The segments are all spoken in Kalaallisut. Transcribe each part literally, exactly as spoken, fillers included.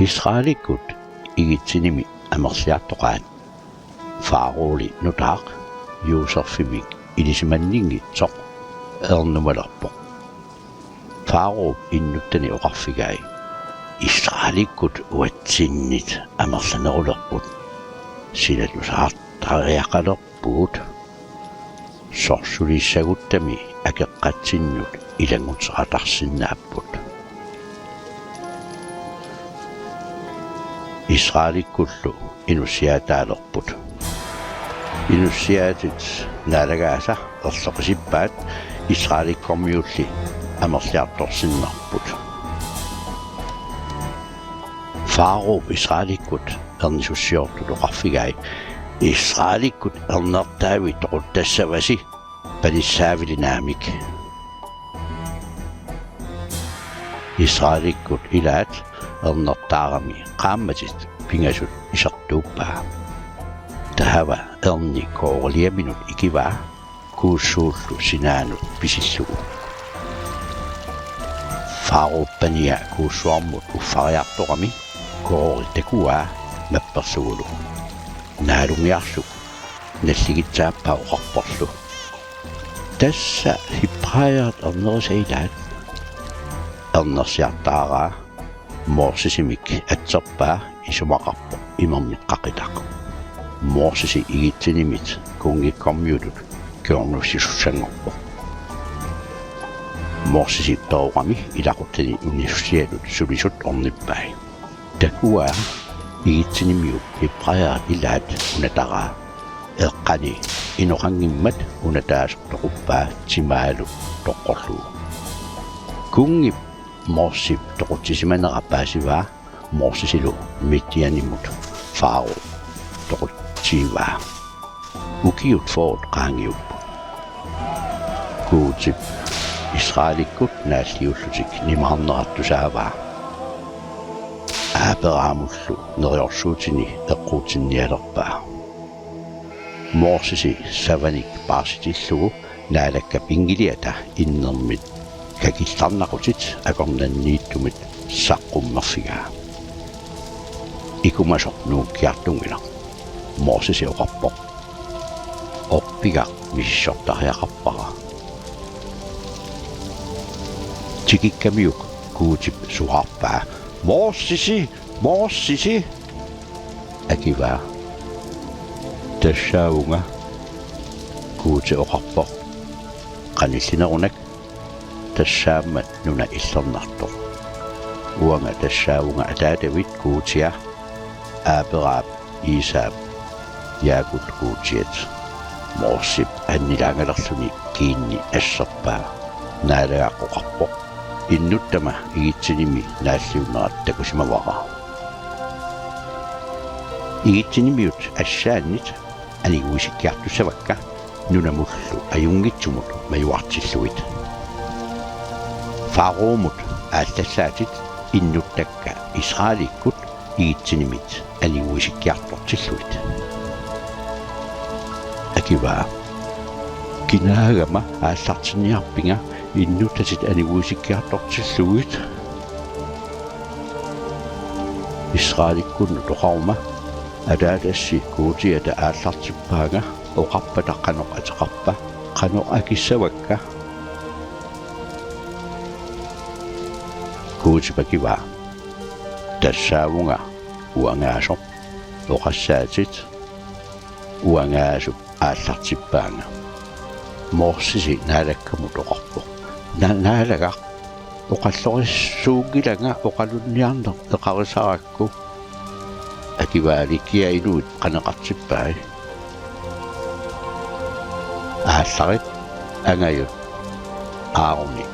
Israelikkut Egyptenimi amerliartoqaat. Faraoli nutaaq Josefimik ilisimanninngitsoq ernumalerpoq. Faraop innuttani oqarfigai: Israelikkut uatsinnit amerlanerulerput. Silatusaartariaqalerpugut. Sorsulissaguttami akeqqatsinnut ilannguteqatarsinnaapput. Israelikkullu inussiaataalerput. Inussiaatit naalagaasa erloqisippaat Israelikkormiulli amerliartorsinnarput. Faraop Israelikkut ernisussiortut oqarfigai: Israelikkut ernertaavit toquttassavasi panissaavili naamik. Israelikkut ilaat ernertaarami qaammatit pingasut isertuuppaa. Taava erni kooriliaminut ikivaa kuussuullu sinaanut pisillugu. Faraop pania kuussuarmut uffariartorami koori takuaa mapperlugulu. Naalungiarlu nalligitsaappaa oqarporlu: Tassa hebræerit ernerisat ilaat. Ernersiartaaraa Mosesimik atserpaa isumaqarpoq imermit qaqitaq. Mosesi Egyptenimit kunngikkormiutut kingornussisussanngorpoq. Mosesi peroqami ilaquttani inussiatut sulisut ornippai. Takuaa Egyptenimiut hebræerit ilaat unataraa. Eqqani inoqanngimmat unataasoq toquppaa timaalu toqqorlugu. Kunngip Mosesip toqutsisimanera paasivaa. Mosesilu Midianimut Farao toqutsivaa. Ukiut fyrret qaangiupput. Guutip Israelikkut naalliullutik nimaarnerat tusaavaa. Abrahamullu neriorsuutini eqquutsinnialerpaa. Mosesi savanik paarsitillugu Naalakkap inngiliata innermit kakillarnaqutit akornanniittumit saqqummerfigaa. Ikumasoq nuukkiartunngilaq. Mosesi oqarpoq: Orpigaq misissortariaqarpara. Tikikkamiuk Guutip suaarpaa: Mosesi! Mosesi! Akivaa: Tassaavunga. Guuti oqarpoq: Qanillinerunak, tassaammat nuna illernartoq. Uanga tassaavunga ataatavit Guutia, Abrahamip, Isaap, Jaakobip Guutiat. Mosesip annilaangalerluni kiinni asserpaa. Naalagaq oqarpoq: Innuttama Egyptenimi naalliunnerat takusimavara. Egyptenimiut assaannit aniguisikkiartussavakka nunamullu ajunngitsumut majuartillugit. Faraomut aallallaatit innuttakka Israelikkut Egyptenimit aniguisikkiartortillugit. Akivaa: Kinaagama aallartinniarpinga innuttatit aniguisikkiartortillugit? Israelikkunnut oqaruma: Ataatassi Guutiata aallartippaanga, oqarpata qanoq ateqarpa, qanoq akissavakka? Guutip akivaa: Tassaavunga uangaasoq, oqassaatit, uangaasup aallartippaanga. Mosesi Naalakkamut oqarpoq: Na-, Naalagaq, oqallorissuunngilanga oqalunniarneq eqarisarakku. Akivaa: Kia inuit qaneqartippai? Aallarit angajut Aaroni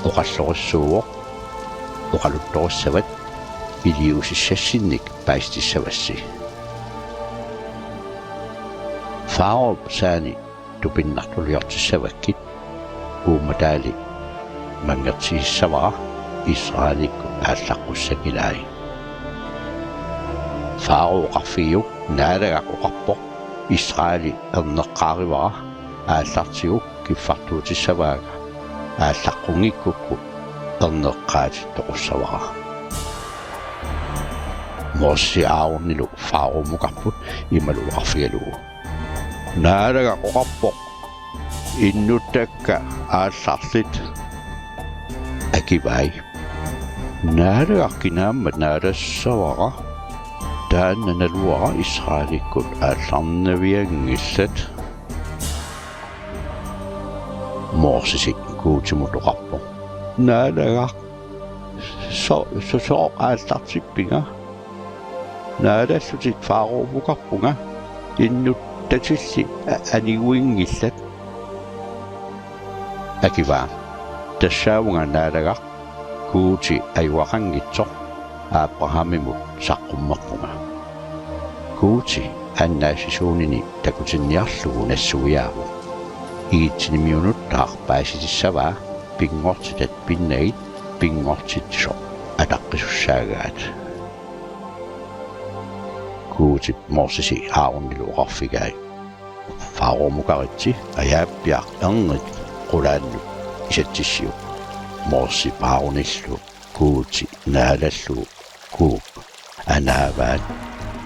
oqallorissuuvoq, oqaluttorissavat iliuusissassinnik paasitissavassi. Faraop saani tupinnartuliortissavakkit, uummataali manngertigissavara Israelikkut aallaqqussanngilaat. Farao oqarfigiuk: Naalagaq oqarpoq: Israeli erneqqaarivara, aallartigu kiffartuutissavaanga, aallaqqunngikkukkit erneqqaatit toqussavara. Mosesi Aaronilu Faaroomukarput imalu oqarfigalugu: Naalagaq oqarpoq: Innuttakka aallarlit. Akivai: Naalagaq kinaammat naalassavara, taanna naluara Israelikkut aallarnavianngillat. Mosesi Guutimut oqarpoq: Naalagaq, so-, so-, sooq aallartippinga? Naalallutit Faaroomukarpunga, innuttatilli a-, aniguinngillat. Akivaa: Tassaavunga, Naalagaq, Guuti ajugaqanngitsoq, Abrahamimut saqqummerpunga. Guuti annaassisuunini takutinniarlugu nassuiaavoq. Egyptenimiunuttaaq paasitissavaa, pinngortitat pinnagit pinngortitsisoq ataqqisussaagaat. Guutip Mosesi Aaronilu oqarfigai: Faaroomukaritsi, ajaappiaq ernit qulaannut isatsissiuk. Mosesip Aaronillu Guuti naalallugu kuuk anaavaat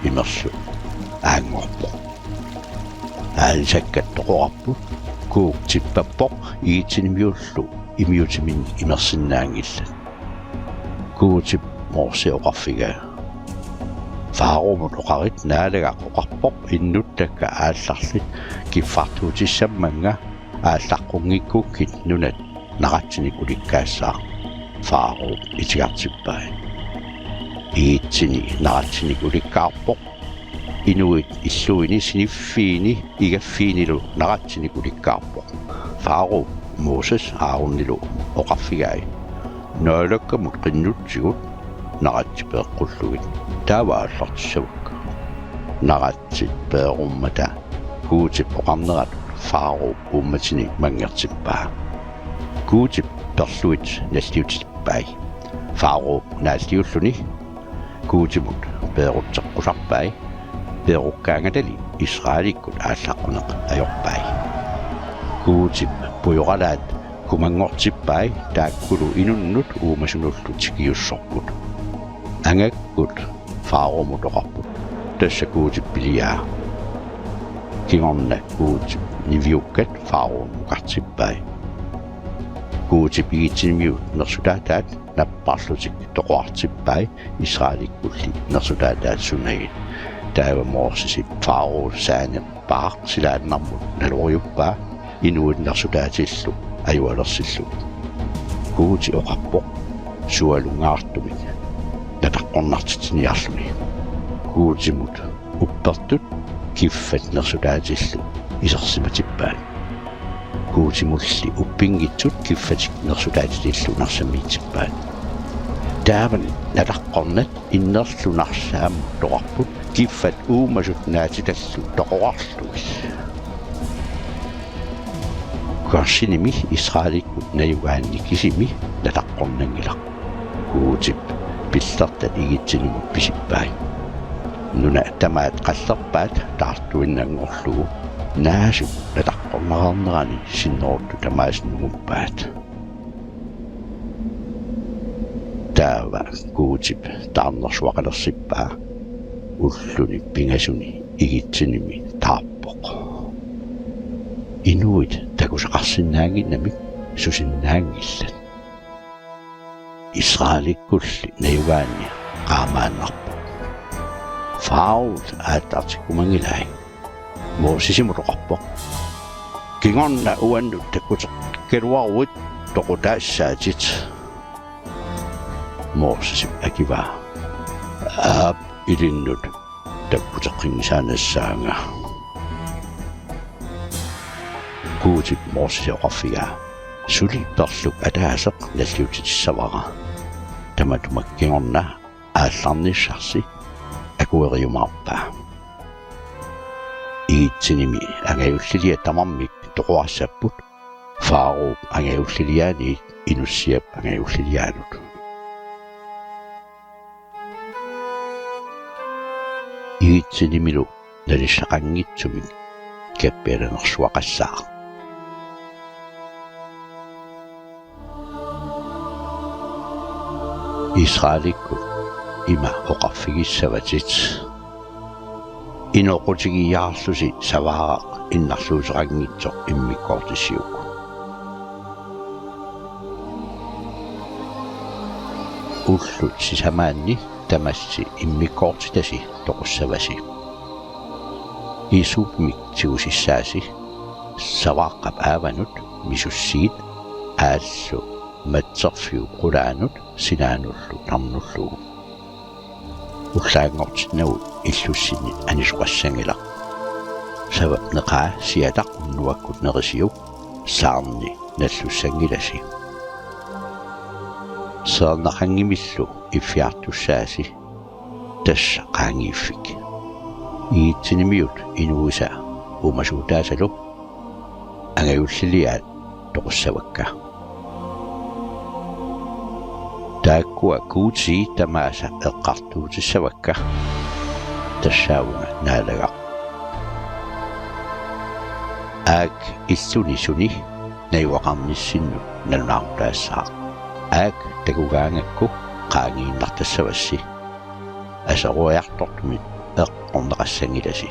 imerlu aanngorpoq. Aalisakkat toqorarput, kuuk tippappoq Egyptenimiullu immiutiminnik imersinnaanngillat. Guutip Mosesi oqarfigaa: Faaroomut oqarit: Naalagaq oqarpoq: Innuttakka aallarlit, kiffartuutissammannga aallaqqunngikkukkit nunat naratsinik ulikkaassaaq. Faarooq itigartippai. Egypteni naratsinik ulikkaarpoq. Inuit illuini siniffiini igaffiinilu naratsinik ulikkaarpoq. Faarooq Moses Aaronilu oqarfigai: Naalakkamut qinnutsigut naratsit peeqqullugit. Taava aallartissavakka. Naratsit peerummata Guutip oqarneratut Faarooq uummatinik manngertippaa. Guutip perluit nalliutitippai. Faarooq naalliulluni Guutimut peerutseqqusarpai. Peerukkaangatali Israelikkut aallaqquneq ajorpai. Guutip pujoralaat kumanngortippai, taakkulu inunnut uumasunullu tikiussorput. Angakkut Faaroomut oqarput: Tassa Guutip piliaa. Kingorna Guutip niviukkat Faaroomukartippai. Guutip Egyptenimiut nersutaataat napparlutik toqorartippai, Israelikkulli nersutaataat sunagit. Taava Mosesip Faaroosaani paaq silaannarmut naloriuppaa inuit nersutaatillu ajualersillugu. Guuti oqarpoq sualunngaartumik nataqqornartitsiniarluni. Guutimut uppertut kiffat nersutaatillu isersimatippaat. Guutimulli uppinngitsut kiffatik nersutaatitillu narsamiitippaat. Taava nataqqornat innerlu narsaammut toqarput, kiffat uumasut naatitallu toqorarlugit. Kugaassinnimi Israelikkut najugaanni kisimi nataqqornanngilaq. Guutip pillertat Egyptenimut pisippai. Nuna tamaat qallerpaat taartuinnanngorlugu, naasut nataqqorneqarnerani sinneruttut tamaasa nunguppaat. Taava Guutip taarnersuaqalersippaa, ulluni pingasuni Egyptenimi taarpoq. Inuit takusaqarsinnaannginnamik susinnaanngillat. Israelikkulli najugaanni qaamaannarpoq. Faarooq aallartikkumanngilai. Mosesimut oqarpoq: Kingorna uannut takkuteqqikkaluaruit toqutaassaatit. Mosesip akivaa: Aap, ilinnut takkuteqqinngisaannassaanga. Guutip Mosesip oqarfigaa: Suli perluk ataaseq nalliutsitissavara. Tamatuma kingorna aallarnissarsi akueriumaarpaa. Egyptenimi angajulliliat tamarmik toqorassapput, Faarooq angajulliliaaniit Inussiap angajulliliaanut. Egyptenimilu nalissaqanngitsumik kappialanersuaqassaaq. Israelikkut ima oqarfigissavatit: Inoqutigiiaarlusi savaaraq innarluuteqanngitsoq immikkoortissiuk. Ullut sisamaanni tamassi immikkoortitasi toqussavasi. Isummik tigusissaasi savaaqqap aavanut misussiit aallu matserfiup qulaanut sinaanullu tarnullugu. Ullaanngortinnagu illussinnit anisoqassanngilaq. Savap neqaa siataq unnuakkut nerisiuk saarni nallussanngilasi. Seernaqanngimillu iffiartussaasi, tassa qaangiiffik. Igitsinimiut inuisa uumasuutaasalu angajulliliaat toqussavakka. Taakkua Guuti tamaasa eqqartuutissavakka, tassaavunga Naalagaq. Aak illuni suni najugaqarnissinnut nalunaarutaassaaq. Aak takugaangakku qaangiinnartassavassi. Aseruiartortumit eqqorneqassanngilasi.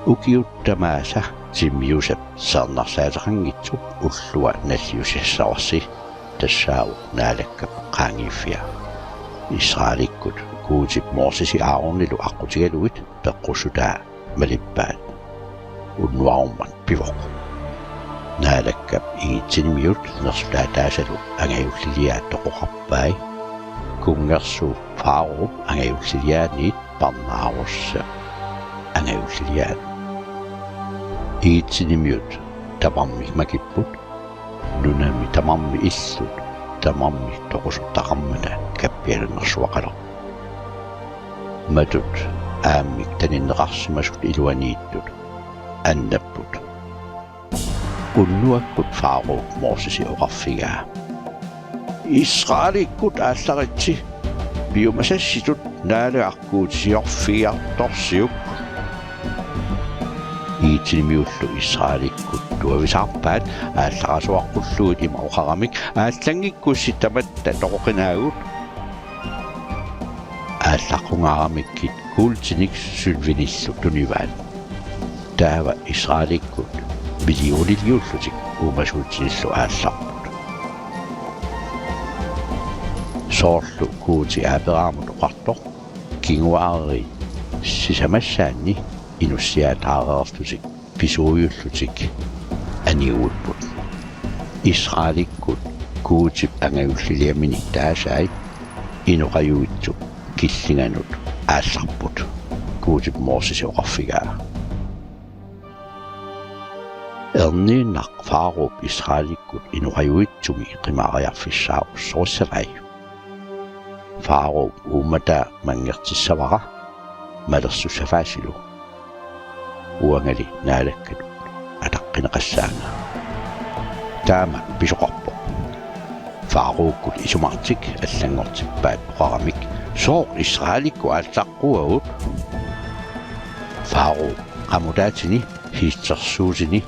Ukiut tamaasa timmiusap seernarsaateqanngitsup ullua nalliussissavarsi, tassaavoq Naalakkap qaangiiffia. Israelikkut Guutip Mosesi Aaronilu aqqutigalugit peqqussutaa malippaat. Unnuarummat pivoq. Naalakkap igitsinimiut nersutaataasalu angajulliliaat toqoqarpai. Kunngersuup Faarooq angajulliliaaniit parnaarussaq angajulliliaanut. Igitsinimiut tamarmik makipput, nunami tamarmi illut tamarmik toqusortaqarmata kappialannersuaqalerput. Matut aammik taninneqarsimasut iluaniittut annapput. Unnuakkut Faarooq Mosesi oqarfigaa: Israelikkut aallaritsi, piumasassitut Naalagaq Guutisiorfigiartorsiuk. Igitsinimiullu Israelikkut tuavisaarpaat aallaraasuaqqullugit ima oqaramik: Aallanngikkussi tamatta toqoqinaagut. Aallaqqungaaramikkit kuultinik sølvinillu tunivaat. Taava Israelikkut millioniliullutik uumasuutinillu aallarput. Soorlu Guuti Aaperaamut oqartoq: Kinguaariit sisamassaanni inussiaataareerlutik pisuujullutik aniguipput. Israelikkut Guutip angajulliliaminik taasai inoqajuitsup killinganut aallarput, Guutip Mosesi oqarfigaa. Erniinnaq Faarooq Israelikkut inoqajuitsumi qimaariarfissaarussorissavai. Faarooq uummataa manngertissavara malersussafaasilu. Uangali Naalakkat ataqqineqassaanga. Taama pisoqarpoq. Faarookkut isumartik allanngortippaat oqaramik: Sooq Israelikkut aallaqquagut? Faarooq qamutaatini hiistersuutini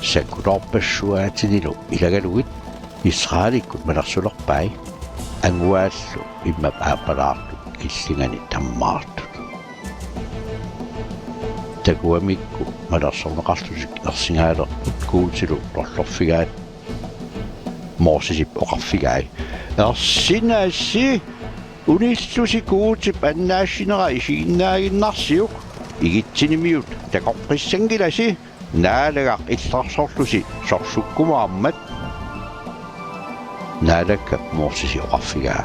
sakkutoorpassuaatinilu ilagalugit Israelikkut malersulerpai, anguaallu immap aappalaartup killingani tammaartut. Takugamikku malersorneqarlutik ersingaalerput Guutilu torlorfigaat. Mosesip oqarfigai: Ersinasi, unillusi Guutip annaassineraa isiginnaaginnarsiuk, igitsinimiut takoqqissanngilasi, Naalagaq illersorlusi sorsukkumaarmat. Naalakkap Mosesi oqarfigaa: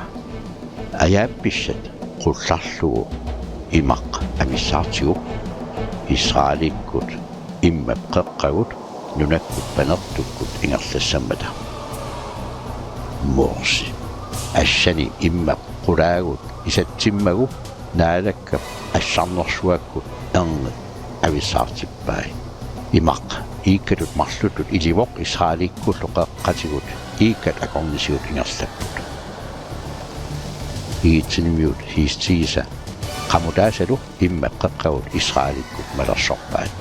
Ajaappissat qullarlugu imaq avissaartigu: Israelikkut immap qeqqagut nunakkut panertukkut ingerlassammata. Mose assani immap qulaagut isatsimmagu Naalakkap assarnersuakkut ernit avissaartippai. Imaq iikkatut marluttut ilivoq Israelikkullu qeqqatigut iikkat akornisigut ingerlapput. Igitsinimiut hiistigisa qamutaasalu immap qeqqagut Israelikkut malersorpaat.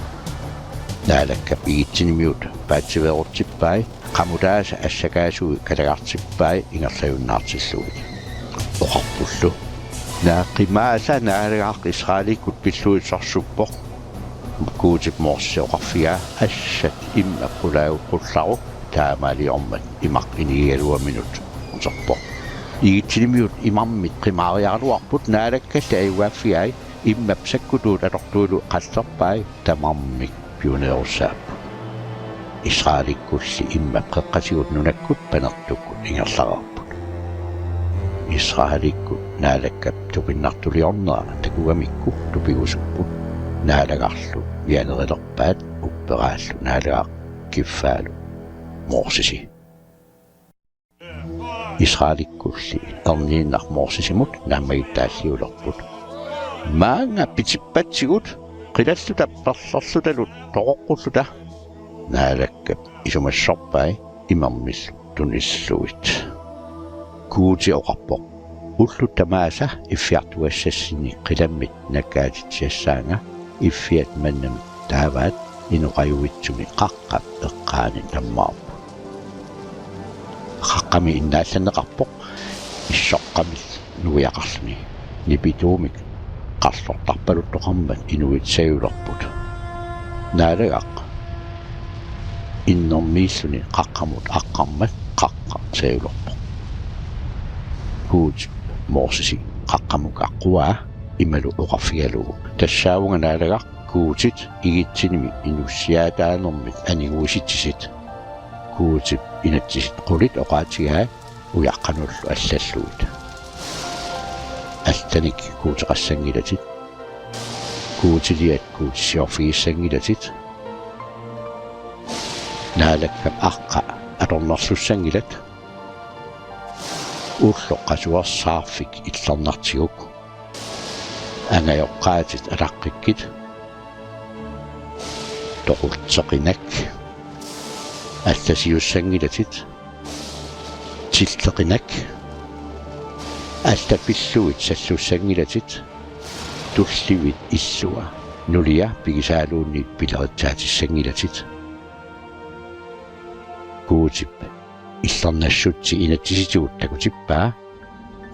Naalakkap igitsinimiut paatsiveerutsippai, qamutaasa assakaasui kalagartippai ingerlajunnaartillugit. Oqarpullu: Naaqqimaasa Naalagaq Israelikkut pillugu sorsuppoq. Guutip Mosesi oqarfigaa: Assat immap qulaagut qullaru, taamaaliormat imaq inigigaluaminut uterpoq. Igitsinimiut imarmit qimaariaraluarput, Naalakkalli ajugaaffigai. Immap sakkutuut atortuilu qallerpai, tamarmik piuneerussaapput. Israelikkulli immap qeqqatigut nunakkut panertukkut ingerlareerput. Israelikkut Naalakkap tupinnartuliornera takugamikku tupigusupput. Naalagarlu mianerilerpaat, upperaallu Naalagaq kiffaalu Mosesi. Israelikkulli erniinnaq Mosesimut naammagittaalliulerput: Maanga pitippatsigut, qilalluta perlerlutalu toqoqqulluta. Naalakkap isumassorpai imermillu tunillugit. Guuti oqarpoq: Ullut tamaasa iffiartugassassinni qilammit nakkaatitsisassaanga, iffiat mannamik taavaat inoqajuitsumi qaqqap eqqaani tammaarput. Qaqqami innaallanneqarpoq issoqqamillu nuiaqarluni. Nipituumik qarlortarpaluttoqarmat inuit sajulerput. Naalagaq innermiilluni qaqqamut aqqarmat qaqqaq sajulerpoq. Guutip Mosesi qaqqamut aqquaa imalu oqarfigalugu: Tassaavunga Naalagaq, Guutit, Igitsinimi inussiaataanermit aniguisitsisit. Guutip inatsisit qulit oqaatigai ujaqqanullu allallugit: Allanik guuteqassanngilatit. Guutiliat guutissiorfigissanngilatit. Naalakkap aqqa atornerlussanngilat. Ulloq qasuersaarfik illernartiguk. Angajoqqaatit alaqqikkit. Toqutseqinak. Allasiussanngilatit. Tilleqinak. Allat pillugit sallussanngilatit. Tullivit illua nulia pigisaaluunniit pileritsaatissangilatit. Guutip illernassutsi inatsisitigut takutippaa,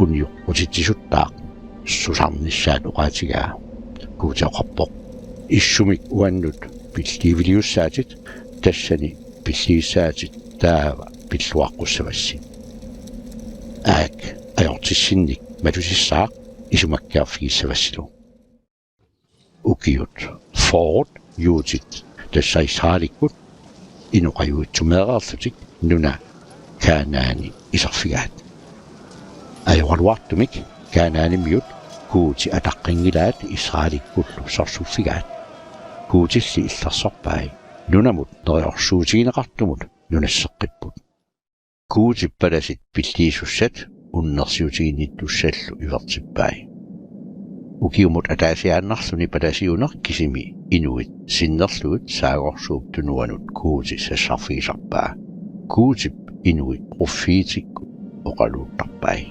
unioqqutitsisuttaaq susarnissaat oqaatigaa. Guuti oqarpoq: Issumik uannut pilliiviliussaatit, tassani pilliissaatit taava pilluaqqussavassi. Aak ajortissinnik matusissaaq isumakkeerfigissavassilu. Ukiut fyrret juutit tassa Israelikkut inoqajuitsumeereerlutik nuna Kanaani iserfigaat. Ajoraluartumik Kanaanimiut Guuti ataqqinngilaat Israelikkullu sorsuffigaat. Guutilli illersorpai nunamut neriorsuutigineqartumut nunasseqqipput. Guutip palasit pilliisussat unnersiutiginnittussallu ivertippai. Ukiumut ataasiaannarluni palasiuneq kisimi inuit sinnerlugit Saagorsuup Tunuanut Guuti sassarfigisarpaa. Guutip inuit pruffiitikkut oqaluuttarpai.